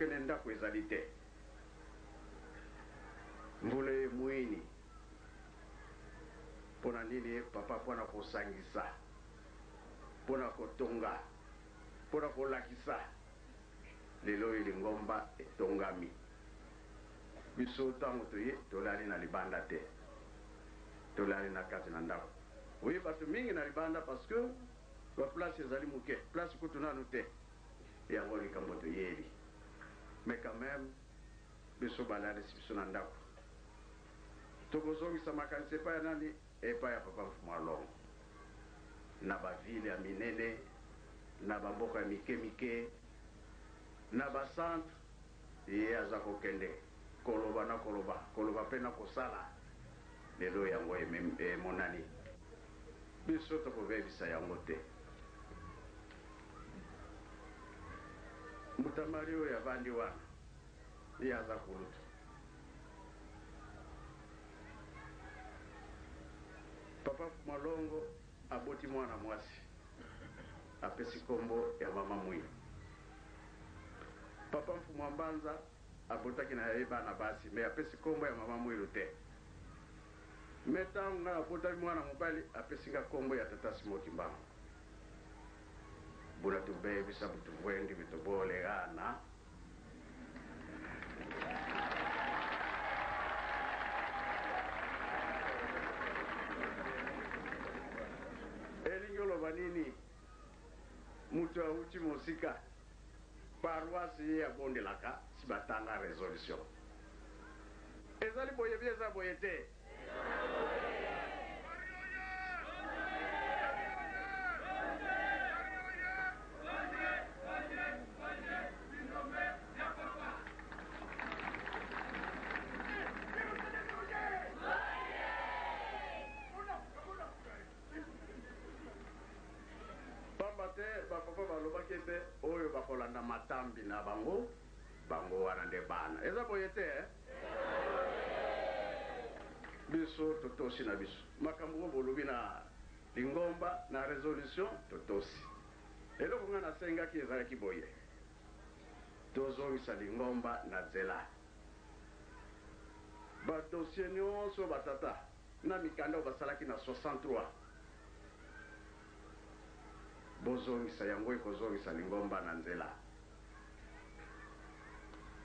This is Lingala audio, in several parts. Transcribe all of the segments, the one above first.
Tokende ndako ezali te. Mvula emwini. Mpo na nini papa? Mpo na kosangisa, mpo na kotonga, mpo na kolakisa. Lelo oyo lingomba etongami. Biso ntango toye tolali na libanda te, tolali na kati na ndako. Oye bato mingi na libanda parce que ba place ezali moke, place kutu nanu te. Yango likambo toyeli. Mais quand meme biso balalisi biso na ndako. Tokozongisa makanisi epai ya nani? Epai ya Papa Mfumu Alongo. Na ba ville ya minene, na ba mboka ya mike mike, na ba centre, ye aza kokende koloba na koloba, koloba pe na kosala. Lelo yango emonani. Biso tokobebisa yango te. Mbuta Marie oyo avandi wana, ye aza kulutu. Papa Malongo aboti mwana mwasi, apesi kombo ya mama Mwilu. Papa Mfumu Mbanza abotaki na ye bana basi, mais apesi kombo ya mama Mwilu te. Mais tango nga nabotami mwana mobali, apesi nga kombo ya tata Simon Kimbangu. Bula tubebisa butuvwendi bitubolegana. Elingi oloba nini? Moto awuti mosika, paroisse ye abondelaka si batanga resolution. Ezali boye bi eza boye te? Pamba te bapapa balobaki ete oyo bakolanda matambi na bango, bango wana nde bana. Eza boye te eh? Biso totosi na biso makambo oyo bolobi na lingomba na resolution, totosi. Eloko ngai nasengaki ezalaki boye: tozongisa lingomba na nzela. Ba dossiers nyonso batata na mikanda oyo basalaki na 63, bozongisa yango, ekozongisa lingomba na nzela.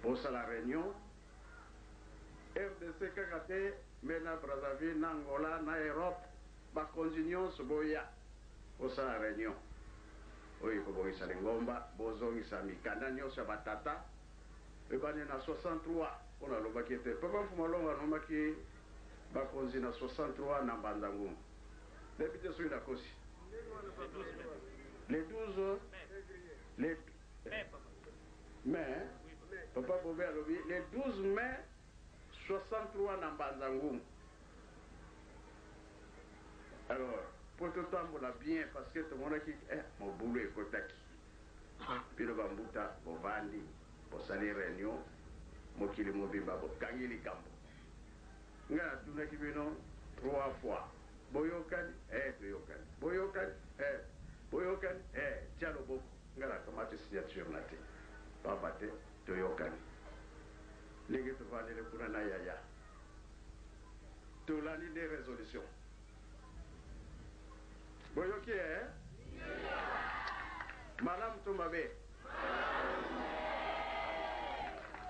Bosala reunion rdc kaka te, mais na Brazzaville, na Angola, na Europe, bakonzi nyonso boya bosala reunion oyo ekobongisa lingomba. Bozongisa mikanda nyonso ya batata ebandi na 63, mpo nalobaki ete Papa Mfumu Alongo anomaki bakonzi na 63 na Mbanza Ngungu. Nayebi te soki nakosi. Le 12 le mai, Papa Bobe alobi le 12 mai 63 na Mbanza Ngungu. Alors, mpo totambola bien, parce que tomonaki mobulu ekotaki. Bino bambuta bovandi, bosali reunion, mokili mobimba bokangi likambo. Ngai natunaki bino trois fois: boyokani? Eh, toyokani. Boyokani? Eh, boyokani? Eh, tia loboko. Ngai nakamati signature na te, pamba te toyokani. Ndenge tovandeli kuna na yaya, tolandi nde resolution. Boyoki eh? Malamu to mabe?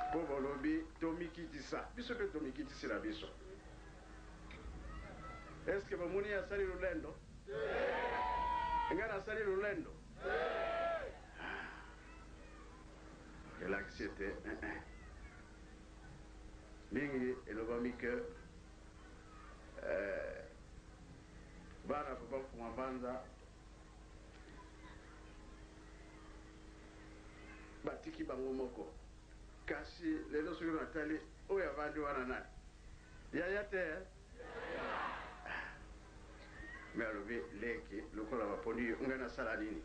Mpo bolobi tomikitisa, biso mpe tomikitisi na biso. Est-ce que bomoni asali lolendo? Ngai nasali lolendo? Elakisi ete mingi elobami ke bana Papa Mfuma Mbanza batiki bango moko. Kasi lelo soki natali oyo avandi wana nani? Yaya te eh? Me alobi leki lokola baponi yo, ngai nasala nini?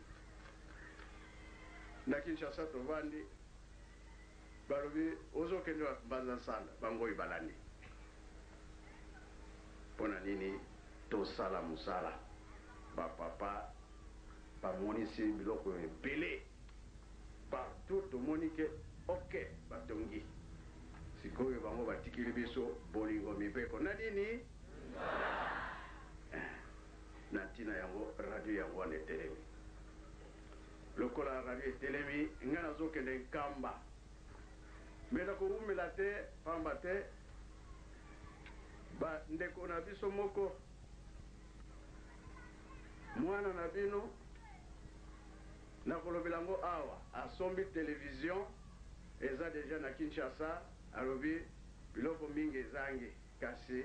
Na Kinshasa tovandi, balobi ozokende wapi? Mbanza Nsanda. Bango oyo balandi. Mpo na nini tosala mosala? Bapapa bamonisi biloko ebele partout, tomoni ke. Ok, batongi. Sikoyo bango batikeli biso bolingo, mibeko na nini? Na ntina yango radio yango wana etelemi. Lokola radio etelemi, ngai nazokende Nkamba, me nakowumela te, pamba te bandeko na biso moko, mwana na bino, nakolobela yango awa, asombi télévision, eza déjà na Kinshasa. Alobi biloko mingi ezangi, kasi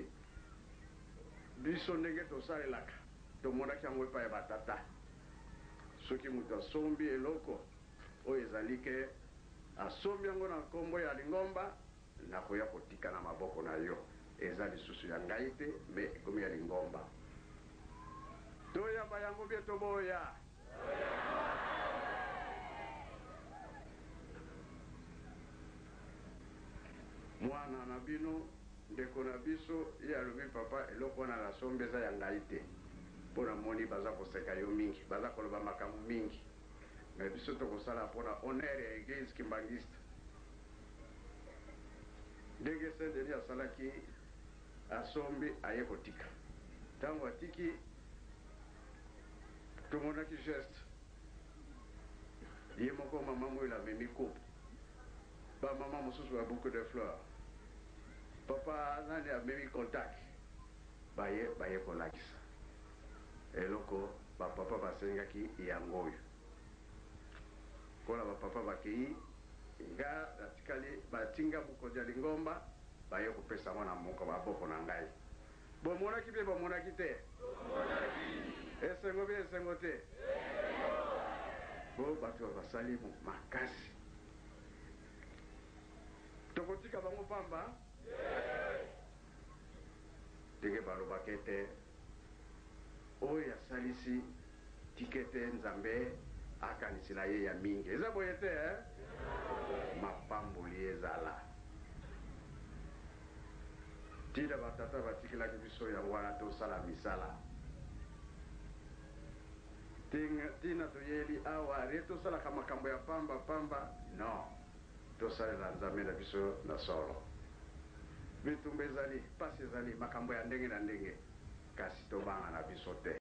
biso ndenge tosalelaka, tomonaki yango epai ya batata. Soki moto asombi eloko oyo ezali ke asombi yango na nkombo ya lingomba, nakoya kotika na maboko na yo, eza lisusu ya ngai te, me ekomi ya lingomba. Toyamba yango bie toboya. Mwana na bino, ndeko na biso, ye alobi: "Papa, eloko wana nasombi eza ya ngai te, mpo namoni baza koseka yo mingi, baza koloba makambo mingi, me biso tokosala mpona honneur ya Église Kimbanguiste." Ndenge Saint Denis asalaki, asombi, aye kotika. Ntango atiki, tomonaki geste ye moko. Mama Moyela amemi coupe, bamama mosusu ba bouquet de fleurs, papa nani amemi contact, baye kolakisa eloko bapapa basengaki yango oyo. Kola bapapa bakei, nga natikali, batinga mokonzi ya lingomba, baye kopesa yango na moko maboko na ngai. Bomonaki mpe bomonaki te? Esengo mpe esengo te? Bo bato basali makasi, tokotika bango pamba ndenge balobaka ete oyo asalisi tike te, Nzambe akanisela ye ya mingi. Eza boye te, eh? Mapamboli ezala ntina batata batikelaki biso yango wana. Tosala misala ntina toyeli awa re, tosalaka makambo ya pamba pamba. Non, tosalela Nzambe na biso na solo. Bitumba ezali, mpasi ezali, makambo ya ndenge na ndenge, kasi tobanga na biso te.